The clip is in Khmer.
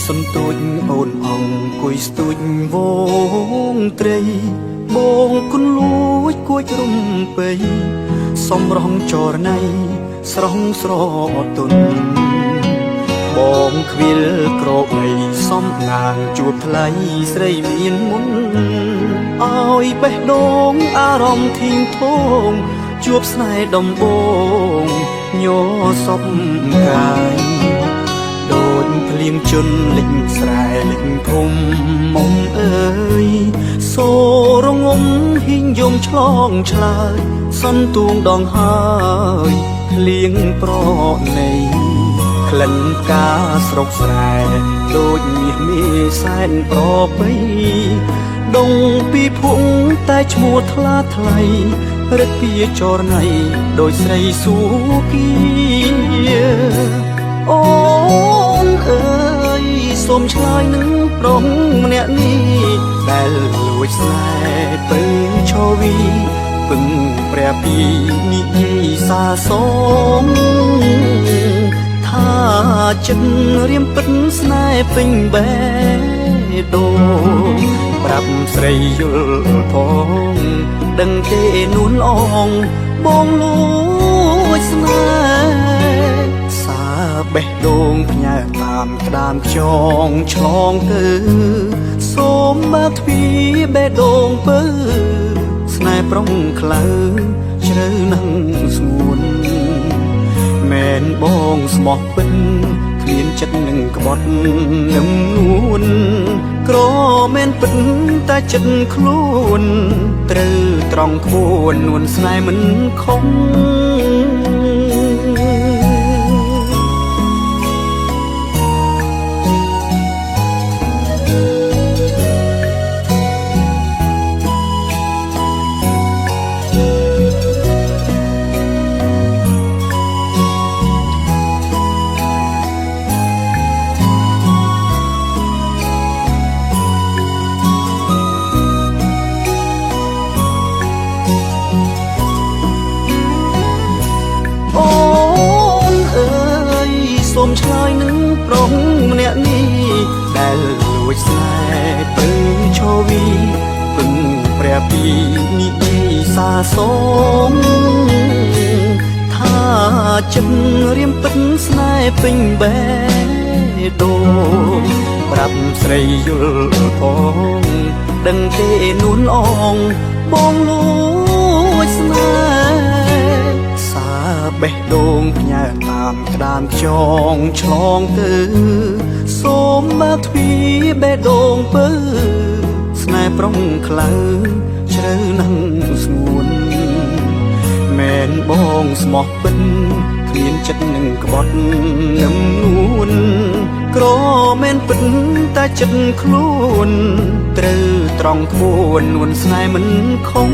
សន្ទូចអូនអង្គុយស្ទូចវងត្រីបងគុនលួចគួចរំពៃសំរងចរណៃស្រស់ស្រទុនបងខ្វៀលក្របីសំណាងជួបថ្លៃស្រីមានមុនឲ្យបេះដូងអារម្មណ៍ធីងធងជួបស្នេហ៍ដំបងញសពកាយដូចភ្លៀងជន់លិចស្រែលិចភូមិមុំអើយសូរងំហ៊ីងយំឆ្លងឆ្លើយសន្ទូងដងហើយភ្លៀងប្រណីក្លិនផ្កាស្រុកស្រែដូចមាសមេសែនប្រពៃដងពីភងតែឈ្មោះថ្លាថ្លៃរឹកពីចរណៃដោយស្រីសួគីអូនអើយសូមឆ្លើយនឹងប្រុសម្នាក់នេះដែលលួចស្នេហ៍ពើឈវីពឹងព្រះពីនិយាយសាសងថាចិត្តរៀមពិតស្នេហ៍ពេញបេះដូងប្រាប់ស្រីយល់ផងដឹងទេនួនអងបងលួចស្នេហ៍សាបេះដូងផ្ញើតាមក្តាមខ្យងឆ្លងទៅសូមបើកទ្វារបេះដូងពើស្នេហ៍ប្រុងខ្លៅជ្រៅនឹងស្ងួនមែនបងស្មោះពិនគ្មានចិត្តនឹងក្បត់នឹងនួនក្រមែនពិនតែចិត្តខ្លួនត្រូវត្រង់ក្បួននួនស្នេហ៍មិនខំសូមឆ្លើយនឹងប្រុសម្នាក់នេះដែលលួចស្នេហ៍ពើឈវីពឹងព្រះពីនិយាយសាសងថាចិត្តរៀមពិតស្នេហ៍ពេញបេះដូងប្រាប់ស្រីយល់ផងដឹងទេនួនអងបងលួចស្នេហ៍សាបេះដូងផ្ញើតាមក្តាមខ្យងឆ្លងទៅសូមបើកទ្វារបេះដូងពើស្នេហ៍ប្រុងខ្លៅជ្រៅនឹងស្ងួនមែនបងស្មោះពិនគ្មានចិត្តនឹងក្បត់នឹងនួនក្រមែនពិនតែចិត្តខ្លួនត្រូវត្រង់ក្បួននួនស្នេហ៍មិនខំ